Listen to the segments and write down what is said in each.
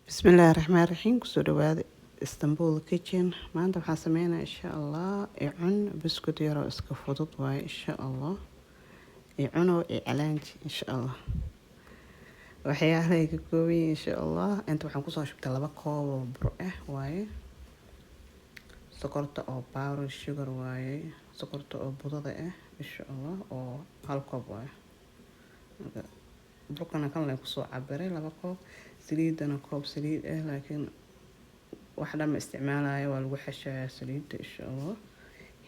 Bismillaahi Raxmaani Raxiim. Kusoo dhawaada Istanbul Kitchen. Maanta waxaan sameynaa, insha Allah, icun buskud yaroo iska fudud waaye, insha Allah. Icuno iclaanji, insha Allah. Waxyaalahay ka kooban yihiin, insha Allah, inta waxaan kusoo shubtay 2 koob oo bur ah waaye. Sokorta oo powder sugar waaye, sokorta oo budada ah, insha Allah, oo 1 koob waaye. Burkana kan leen kusoo cabiray, 2 koob. Saliidana koob saliid ah, laakiin wax dhan ma isticmaalayo, waa lagu xeshayaa saliidda, insha Allah.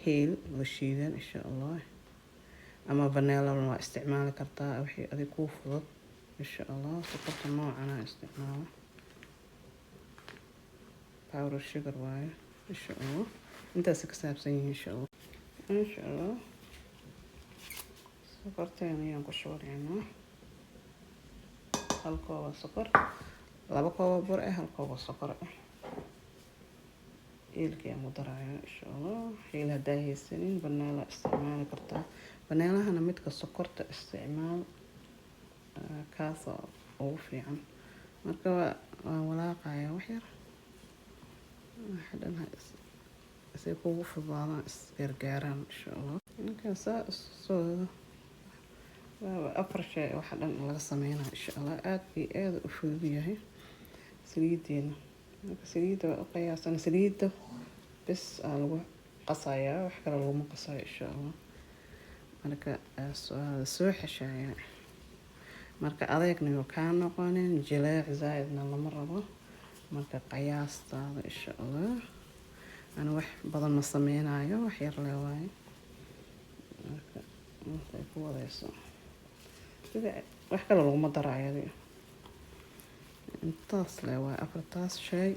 Heel oo shiidan, insha Allah, ama vanilla waa isticmaali kartaa, wixii adig kuu fudud, insha Allah. Sokorta noocana isticmaala, powder sugar waaye, insha Allah. Intaas ka saabsan yihiin, insha Allah. Insha Allah, sokorteena ayaan ku shubaneynaa, 1 koob oo sokor, 2 koob oo bur ah, 1 koob oo sokor ah. Heelkii aan ku darayo, insha Allah. Heel haddaa haysanin, vanilla isticmaali kartaa. Vanillahana midka sokorta isticmaal, kaasa ugu fiican. Marka waan walaaqaya wax yar, waxa dhan say kugu fududaadaan, isgargaaraan, insha Allah. Marka saa soo waa afar shay waxa dhan laga sameynaya, insha Allah. Aada iyo aada u fudud yahay. Saliideena marka, saliidda waa u qiyaasan, saliidda bes aa lagu qasayaa, wax kale laguma qasayo, insha Allah. Marka waa soo xeshaaya. Marka adeegna yuu kaa noqonin, jileec zaa-idna lama rabo. Marka qiyaastaada, insha Allah. Ani wax badan ma sameynayo, wax yar le waaye. Marka intay ku wadeyso sida wax kale laguma daro ayadi, intaas le waa afartaas shay: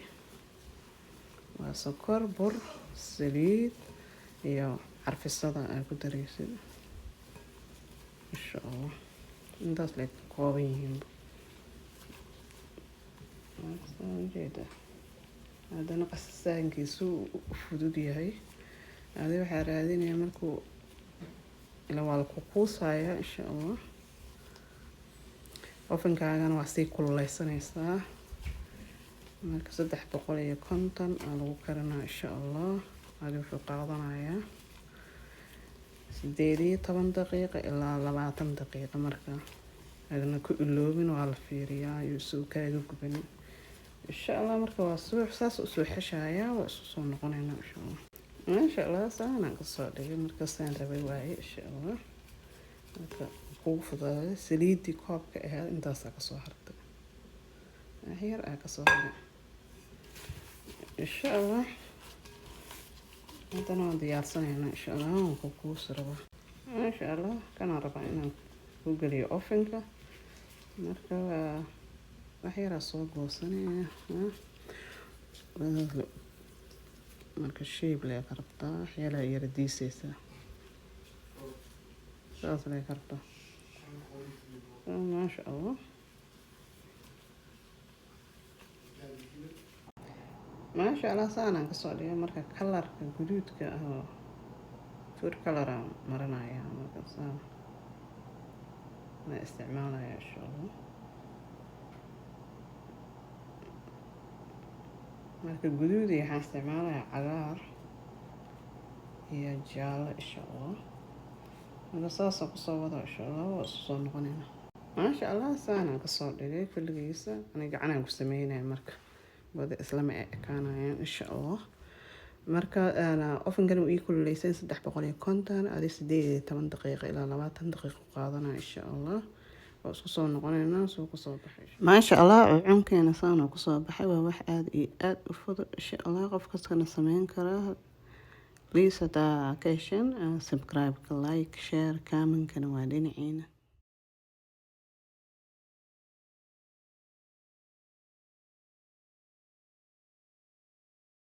waa sokor, bur, saliid iyo carfisada aa ku dareysid, insha Allah. Intaas lay ka kooban yihiin. Ujeeda haddana qasaankiisu u fudud yahay. Adi waxaa raadinaya markuu ila waa la kukuusaya, insha Allah. Ovenkaagana waa sii kululeysanaysaa. Marka 350 aa lagu karinaa, insha Allah. Adi wuxuu qaadanayaa 18 daqiiqo ilaa 20 daqiiqo. Marka adna ku iloobin, waa la fiiriyaa iyo suu kaaga gubanin, insha Allah. Marka waa suu saas usoo xeshayaa, waa isu soo noqonaynaa, insha Allah. Maasha Allah, saanaan kasoo dhigay. Markaasaan rabay waaye, insha Allah. Marka kugu fudaaday saliidii koobka ahayd, intaasaa kasoo hartay, yar aa kasoo haray, insha Allah. Haddana waan diyaarsanaynaa, insha Allah. Waan ku kuusi rabaa, maasha Allah. Kanaan rabaa inaan ku geliyo ovenka. Marka waa wax yaraa soo goosanaya. Marka shape lee ka rabtaa, waxyaalaha yara diiseysaa, saas lee ka rabtaa, maasha Allah. Maasha Allah, saanaan kasoo dhigay. Marka colorka guduudka ah oo food color aan marinaya. Marka saan na isticmaalaya, insha Allah. Marka guduud iyo waxaan isticmaalaya cagaar iyo jaallo, insha Allah. Marka saasaan kusoo wada, insha Allah. Waa isu soo noqonayna. Maasha Allah, saanaan kasoo dhigay kulligiisa. Aniga gacanaan ku sameynaya, marka wada islama ekaanayaan, insha Allah. Marka ovenkan uu ii kululeysan 350. Adi 18 daqiiqo ilaa 20 daqiiqo qaadanaya, insha Allah. Waa isku soo noqoneynaa suu kusoo baxay. Maasha Allah, cunkeena saanoo kusoo baxay. Waa wax aada iyo aada u fudud, insha Allah, qof kastana sameyn karaa. Please, haddaa ka hesheen, subscribe-ka, like, share, commentkana waa dhinaciina.